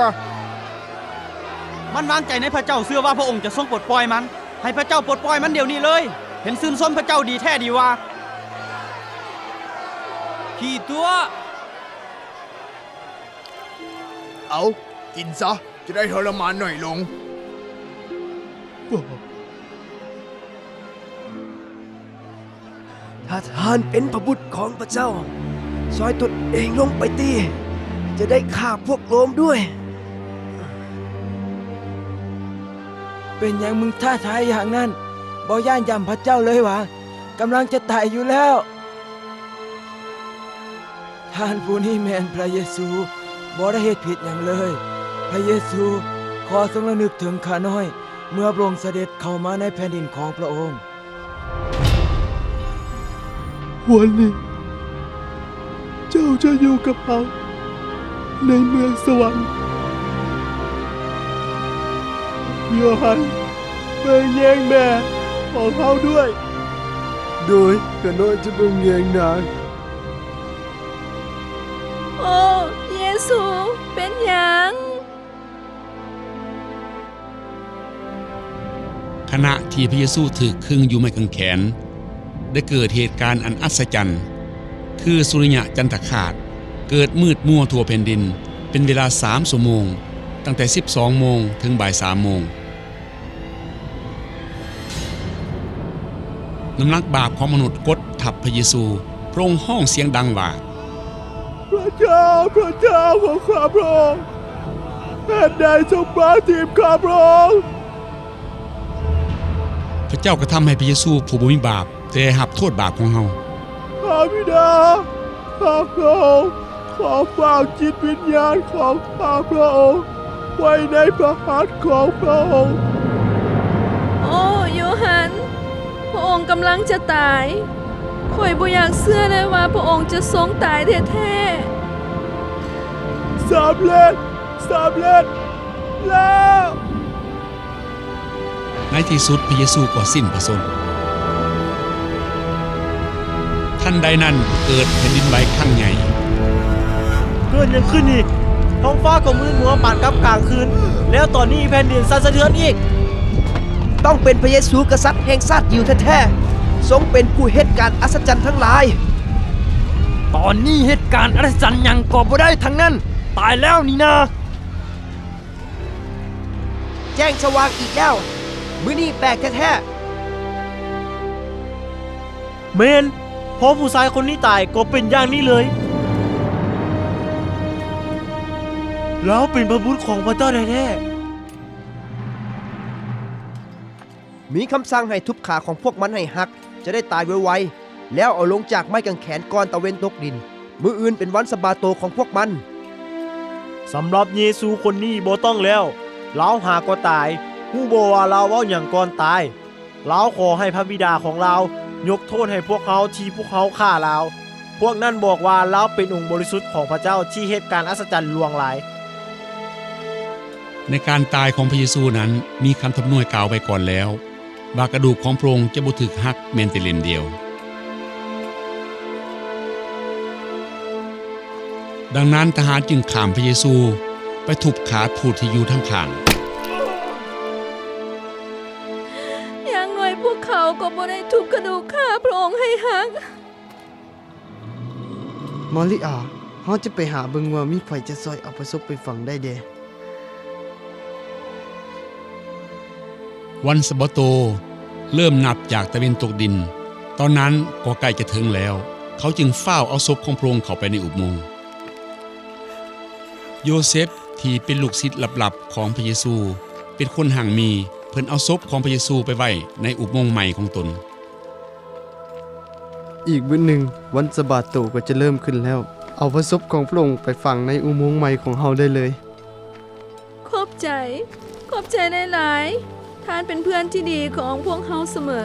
ມັນວາງໃຈໃນພະເຈົ້າ, ເຊື່ອວ່າພະອົງຈະຊົງປົດປ່ອຍມັນ. ໃຫ້ພະເຈົ້າປົດປ່ອຍມັນດຽວນີ້ເລີຍ. ເຫັນຊື່ນຊົມພະເຈົ້າດີແທ້ດີວ່າ. ຂີ້ຕົວະ. ເອົາ, ກິນຊະ, ຈະໄດ້ທໍລະມານໜ້ອຍລົງ. ຖ້າທ່ານເປັນພະບຸດຂອງພະເຈົ້າ, ຊ່ອຍຕົນເອງລົງໄປຕິ, ຈະໄດ້ຂ້າພວກໂລມດ້ວຍ. ເປັນຫຍັງມຶງທ້າທາຍຢ່າງນັ້ນ? ບໍ່ຢ້ານຢໍ້າພະເຈົ້າເລີຍຫວາ? ກຳລັງຈະຕາຍຢູ່ແລ້ວ. ທ່ານຜູ້ນີ້ແມ່ນພະເຢຊູ, ບໍ່ໄດ້ເຮັດຜິດຫຍັງເລີຍ. ພະເຢຊູ, ຂໍຊົງລະນຶກເຖິງຂ້ານ້ອຍ ເມື່ອພະອົງສະເດັດເຂົ້າມາໃນແຜ່ນດິນຂອງພະອົງ. ວັນນີ້ເຈົ້າຈະຢູ່ກັບເຮົາໃນເມືອງສະຫວັນ. ໂຢຮັນ, ເບິ່ງແຍງແມ່ຂອງເຮົາດ້ວຍ. ໂດຍ, ຂ້ານ້ອຍຈະເບິ່ງແຍງນາງ. ໂອ້ ເຢຊູ, ເປັນຫຍັງ? ຂະນະທີ່ພະເຢຊູຖືກຄຶງຢູ່ໄມ້ກາງແຂນ, ໄດ້ເກີດເຫດການອັນອັດສະຈັນ, ຄືສຸລິຍະຈັນຕະຄາດເກີດມືດມົວທົ່ວແຜ່ນດິນ ເປັນເວລາສາມຊົ່ວໂມງ, ຕັ້ງແຕ່ສິບສອງໂມງເຖິງບ່າຍສາມໂມງ. ນ້ຳໜັກບາບຂອງມະນຸດກົດທັບພະເຢຊູ. ພະອົງຮ້ອງສຽງດັງວ່າ, ພະເຈົ້າ, ພະເຈົ້າຂອງຂ້າພະອົງ, ເຫດໃດຊົງປະຖິ້ມຂ້າພະອົງ? ພະເຈົ້າກະທຳໃຫ້ພະເຢຊູຜູ້ບໍ່ມີບາບ ແຕ່ຮັບໂທດບາບຂອງເຮົາ. ພະບິດາ, ຂ້າພະອົງ ຂໍຝາກຈິດວິນຍານຂອງຂ້າພະອົງໄວ້ໃນພະຫັດຂອງພະອົງ. ໂອ້ ໂຢຮັນ, ພະອົງກຳລັງຈະຕາຍ. ຂ້ອຍບໍ່ຢາກເຊື່ອເລີຍວ່າພະອົງຈະຊົງຕາຍແທ້ໆ. ສຳເລັດ, ສຳເລັດແລ້ວ. ໃນທີ່ສຸດພະເຢຊູກໍສິ້ນພະຊົນ. ທັນໃດນັ້ນເກີດແຜ່ນດິນໄຫວຄັ້ງໃຫຍ່. ເກີດຫຍັງຂຶ້ນນີ້? ທ້ອງຟ້າກໍມືດມົວປານກັບກາງຄືນ, ແລ້ວຕອນນີ້ແຜ່ນດິນສັ່ນສະເທືອນອີກ. ຕ້ອງເປັນພະເຢຊູກະສັດແຫ່ງຊາດຢິວແທ້ໆ, ຊົງເປັນຜູ້ເຮັດການອັດສະຈັນທັງຫຼາຍ. ຕອນນີ້ເຮັດການອັດສະຈັນຫຍັງກໍບໍ່ໄດ້ທັງນັ້ນ, ຕາຍແລ້ວນີ້ນາ. ແຈ້ງສະຫວ່າງອີກແລ້ວ, ມື້ນີ້ແປກແທ້ໆ. ແມ່ນ, ພໍຜູ້ຊາຍຄົນນີ້ຕາຍກໍເປັນຢ່າງນີ້ເລີຍ. ລາວເປັນພະບຸດຂອງພະເຈົ້າແທ້ໆ. ມີຄຳສັ່ງໃຫ້ທຸບຂາຂອງພວກມັນໃຫ້ຫັກ, ຈະໄດ້ຕາຍໄວໆ, ແລ້ວເອົາລົງຈາກໄມ້ກາງແຂນກ່ອນຕາເວັນຕົກດິນ. ມື້ອື່ນເປັນວັນສະບາໂຕຂອງພວກມັນ. ສຳລັບເຢຊູຄົນນີ້ບໍ່ຕ້ອງແລ້ວ, ລາວຫາກໍຕາຍ. ຮູ້ບໍ່ວ່າລາວເວົ້າຫຍັງກ່ອນຕາຍ? ລາວຂໍໃຫ້ພະບິດາຂອງລາວຍົກໂທດໃຫ້ພວກເຮົາທີ່ພວກເຮົາຂ້າລາວ. ພວກນັ້ນບອກວ່າລາວເປັນອົງບໍລິສຸດຂອງພະເຈົ້າທີ່ເຮັດການອັດສະຈັນຫຼວງຫຼາຍ. ໃນການຕາຍຂອງພະເຢຊູນັ້ນ ມີຄຳທຳນວຍກ່າວໄວ້ກ່ອນແລ້ວ ວ່າກະດູກຂອງພະອົງຈະບໍ່ຖືກຫັກແມ່ນແຕ່ເຫຼັ້ມດຽວ. ດັ່ງນັ້ນທະຫານຈຶ່ງຂ້າມພະເຢຊູໄປທຸບຂາຜູ້ທີ່ຢູ່ທາງຂ້າງ. ຢ່າງໜ້ອຍພວກເຂົາກໍບໍ່ໄດ້ທຸບກະດູກຂ້າພະອົງໃຫ້ຫັກ. ມາຣິອາ, ເຮົາຈະໄປຫາເບິ່ງວ່າມີໃຜຈະຊ່ອຍເອົາພະສົບໄປຝັງໄດ້ແດ່. ວັນສະບາໂຕເລີ່ມນັບຈາກຕາເວັນຕົກດິນ. ຕອນນັ້ນກໍໃກ້ຈະເຖິງແລ້ວ. ເຂົາຈຶ່ງຟ້າວເອົາສົບຂອງພະອົງເຂົ້າໄປໃນອຸໂມງ. ໂຢເຊັບ, ທີ່ເປັນລູກສິດລັບໆຂອງພະເຢຊູ, ເປັນຄົນຮັ່ງມີ. ເພິ່ນເອົາສົບຂອງພະເຢຊູໄປໄວ້ໃນອຸໂມງໃໝ່ຂອງຕົນ. ອີກມື້ໜຶ່ງ, ວັນສະບາໂຕກໍຈະເລີ່ມຂຶ້ນແລ້ວ. ເອົາພະສົບຂອງພະອົງໄປຝັງໃນອຸໂມງໃໝ່ຂອງເຮົາໄດ້ເລີຍ. ຂອບໃຈ, ຂອບໃຈຫຼາຍໆ. ທ່ານເປັນເພື່ອນທີ່ດີຂອງພວກເຮົາສະເໝີ.